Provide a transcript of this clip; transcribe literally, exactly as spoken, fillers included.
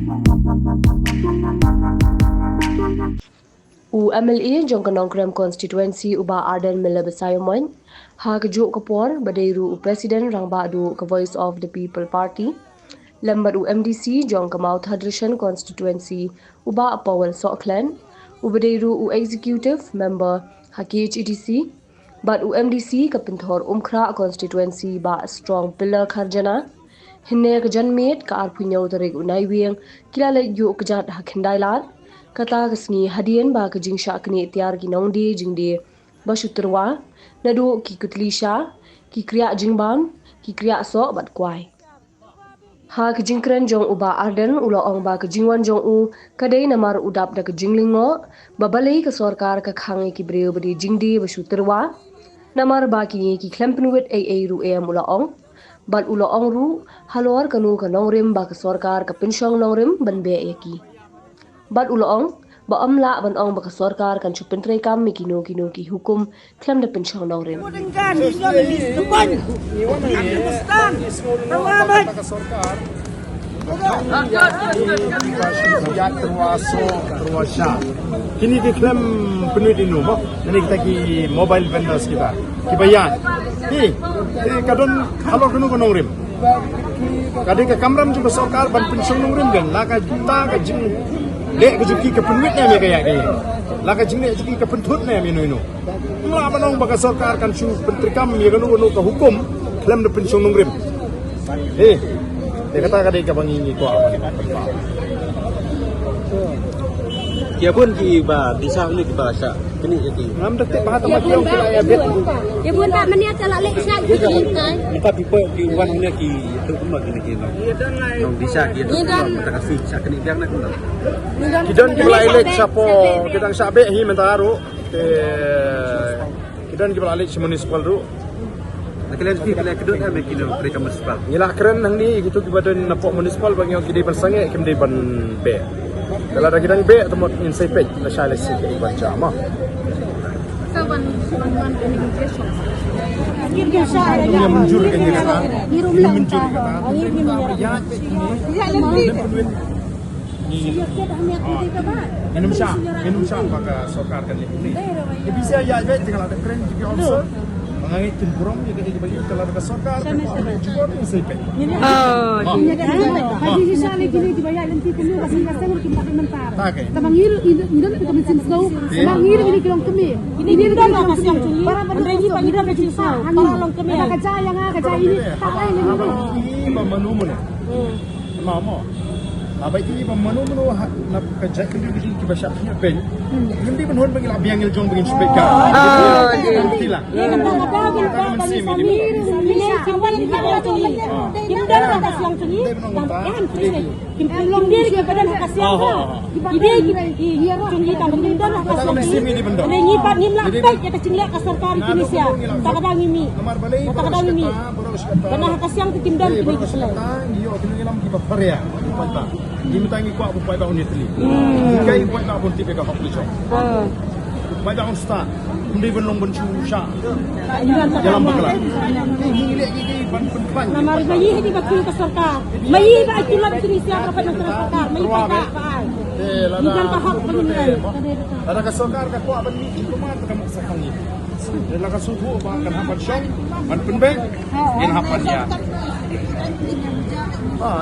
U M L A jong ka Nongkrem constituency u Bah Ardent Miller Basaiawmoit, ha kajuh ka por ba dei ruh u President Rangbah Duh ka Voice of the People Party, lem bad u M D C jong ka Mawthadraishan constituency u Bah Powell Sohkhlet, uba dei ruh u Executive Member ha K H A D C, bad u M D C ka Pynthorumkhrah constituency Bah Strong Pillar Kharjana. Hynne ka janmiet ka arphew hynñiew tarik u Naiwieng ki la leit ïuh kjat ha Khyndailad. Kata ka sngi hadien ba ka jingshah knieh tiar ki nongdie jingdie ba shu tyrwa, naduh ki kutli sha, ki kriah jingbam, ki kriah soh bad kwai. Ha ka jingkren jong u Bah Ardent u la ong ba ka jingwan jong u ka dei namar u dap da ka jinglyngngoh ba balei ka sorkar ka khang ïa ki briew ba dei jingdie ba shu tyrwa. Namar ba kine ki khlem pynwit ei ei ruh em, u la ong. Bad u la ong ruh halor kano ka nongrim ba ka sorkar ka pynshong nongrim ban beh ïa ki. Bad u la ong ba ym lah ban ong ba ka sorkar kan shu pyntreikam ïa kino kino ki hukum khlem da pynshong nongrim. Kini ki khlem pynwit ïa no mo. Nani kita ki mobile vendors kita. Ki ba ïaid. Hi, hi ka don halor kano ka nongrim. Ka dei ka kamram jong ka sorkar ban pynshong nongrim kan. La kata ka jingleh ka jong ki ka pynwit ne em ïa ka ïaid ka ïeng. La ka jingleh jong ki ka pynthut ne em ïa no ïa no. Ym lah ban ong ba ka sorkar kan shu pyntreikam ïa kano kano ka hukum khlem da pynshong nongrim. Hi. Te kata ka dei kaba ngi ngi kwah. Ki bun kiba disa ne kiba shah knieh ïa ki. Ngam da tip ba ha tama ki ong ki la ïa bit. Ki bun ba mynta ka la leh shah ki. Mynta people ki wan ne ki tu kumba kine ki nong. Nong disa ki tu kumba mynta ka sui shah knieh biang ne kumba. Ki don kiba la leh shapoh, ki dang shah beh hi mynta ruh. Te ki don kiba la leit sha municipal ruh. Na ka liang jong phi, ka dei kdot em ki nongtrei ka municipal? Ngi la kren hangne ïa kito kiba don napoh municipal ba ngi ong ki dei ban sangeh, kim dei ban beh. Te lada ki dang beh, te mut ngin sa peit lashai lashai ki ban jam. Ngi mynjur ka ngi kata. Ngi mynjur ka kata. Ngi, ah, ngin ym shah, ngin ym shah ba ka sorkar kan leh kumne. Te phi sa ïa beh, te nga la dep kren ki officer. Ba nga ngeit kin burom ïa kane kaba ïa ka, lada ka sorkar kan leh kumne, jubor ngin sa peit. Oh, ah. Ngi ïa ka, ba ki shisha leh kine kiba ïa lynti kumne ba shisha shisha ki mynta. Ta ke. Tang ba ngi ruh ngi don ka mynsiem sngewsih. Ba ngi ruh ngi ki long kmie. Ngi don ka mynsiem sngewsih. Ba ngi don ka mynsiem sngewsih. Ba long kmie. Ka jia ïa nga, ka jia ïa ini. Ta ai leh ngi. Ba mano mano. Mamo. Haba i ba mano mano ha, na ka jaitbynriew ki ba shah knieh beiñ. Ngim dei ban hun ba ngi la biang ngi la jong ba ngin shu peit ka. Ah, okay. Ngim dei la. Namar balei ba ka sorkar ngi ïoh kino ngi lam kiba pher ïa. Ngi mynta ngi kwah ba u paidbah un ïatylli. Ngi kwah ba un tip ïa ka hok ka jong u paidbah un stad. Ym dei ban long ban shu shah ïalam bakla. Ngi leh ngi ban pynkhlaiñ. Namar ma ngi ha ki ba kiew ka sorkar. Ma ngi ba ai tulop kine sia ka pynlong ka sorkar. Ma ngi paidbah ba ai. Ngi don ka hok ba ngi ai. Lada ka sorkar ka kwah ban mih jingkyrmen ka mut sa khang ngi. Te la ka sngewthuh ba kan hap ban shong, ban pynbeit, ngin hap ban ïa. Ba.